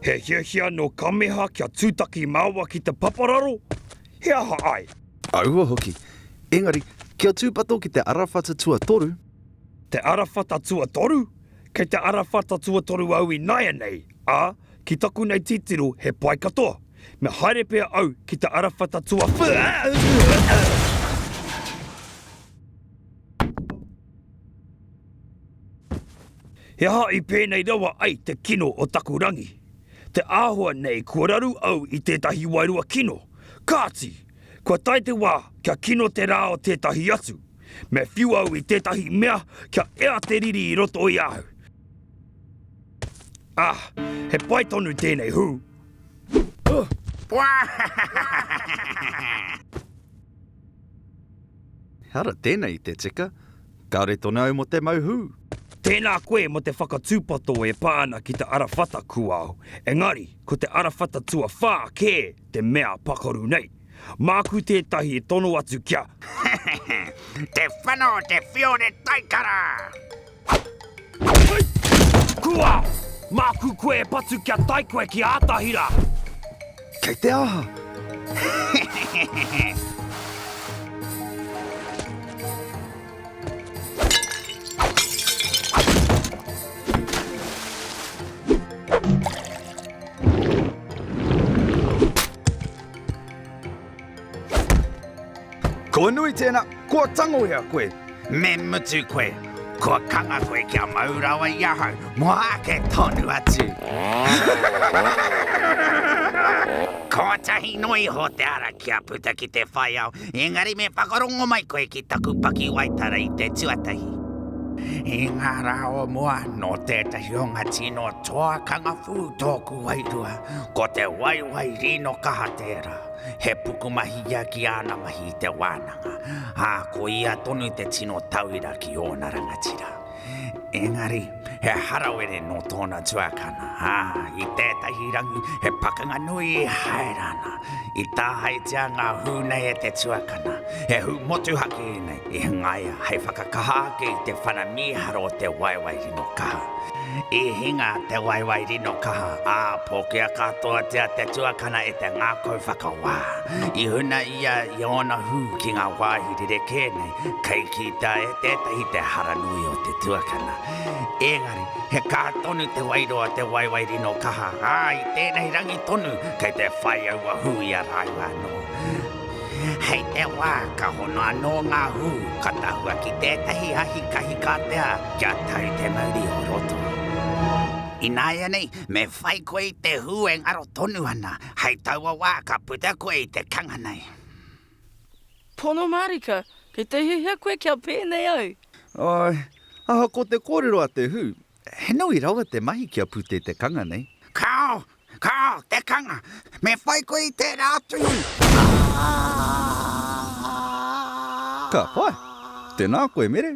He hiahia nō Kameha kia tūtaki māua ki te papararo? He aha ai? Aua hoki. Engari, kia tūpato ki te arawhata tuatoru. Te arawhata tuatoru? Kei te arawhata tuatoru au ināianei, ā, ki taku nei titiro he pai katoa. Me haere pea au ki te arawhata tuawhā. He aha i pēnei rawa ai te kino o taku rangi? Te āhua nei kua raru au i tētahi wairua kino. Kāti! Kua tae te wā kia kino te rā o tētahi atu. Me whiu au i tētahi mea kia ea te riri i roto i ahau. Ah, he pai tonu tēnei hū. Ehara tēnei i te tika. Kāore tonu au mō te mau hū. Tēnā koe mō te whakatūpato e pā ana ki te arawhata kūao, engari ko te arawhata tuawhā kē te mea pakaru nei. Māku tētahi e tono atu kia. Te whano o te whiore taikara! Kūao! Māku koe e patu kia tae koe ki Ātahira! Kei te aha? Kua nui tēnā, kua tangohia koe. Me mutu koe. Kua kanga koe kia mau rawa i ahau, mo ake tonu atu. Kotahi noa iho te ara kia puta ki te whai ao, engari me whakarongo mai koe ki taku pakiwaitara i te tuatahi. I ngā rā o mua, nō tētahi o ngā tino toa kanga whū tōku wairua, ko te waewae rino kaha tērā. He pukumahi ia ki āna mahi i te wānanga, ā, ko ia tonu te tino tauira ki ōna rangatira. Engari, he harawere nō tōna tuakana, ā, i tētahi rangi he pakanga nui e haere ana. I tāhaetia ngā hū nei e te tuakana, he hū motuhake ēnei i hangaia hei whakakaha ake i te whana mīharo o te waewae rino kaha. I hinga te waewae rino kaha, ā, pokea katoatia te tuakana e te ngākau whakawā. I huna ia i ōna hū ki ngā wāhi rerekē nei, kei kitea e tētahi te hara nui o te tuakana. Engari, he kaha tonu te wairua o te waewae rino kaha, ā, i tēnei rangi tonu kei te whai aua hū i a rāua anō. Hei te wā ka hono anō ngā hū, ka tahua ki tētahi ahi kahikātea kia tau te mauri o roto. Ināianei, me whai koe i te hū e ngaro tonu ana, hei taua wā ka puta koe i te kanga nei. Pono mārika, kei te hiahia koe kia pēnei au? Āe, ahakoa te kōrero a te hū, he nui rawa te mahi kia pute te kanga nei. Kāo, Kāo, te kanga! Me whai koe i tērā atu! Ka pai! Tēnā koe, Mere.